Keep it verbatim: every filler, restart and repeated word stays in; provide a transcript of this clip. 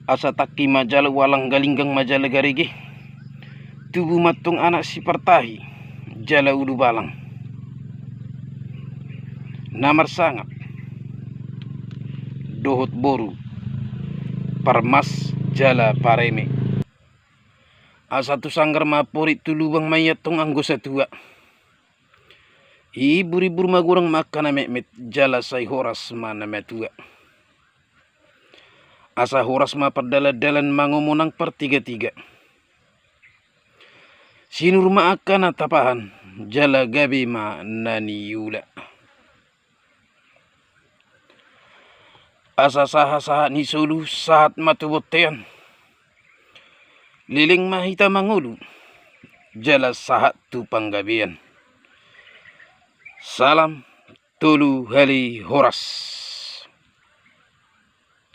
Asa tangki ma jala ualang, galinggang ma jala garege. Tubu ma antong anak sipartahi jala ulubalang na marsangap dohot boru, parmas jala pareme. Asa tu sanggar ma amporik, tu lubang ma i antong anggo satua. Iibur-ibur ma godang ma angka na metmet, jala sai horas ma na matua. Asa horas ma pardalan-dalan, mangomo nang partiga-tiga. Sinur ma angka na tapahan, jala gabe ma na niula. Asa sahat-sahat ni solu, sahat ma tu bontean. Leleng ma hita mangolu, jala sahat tu panggabean. Salam tolu hali horas.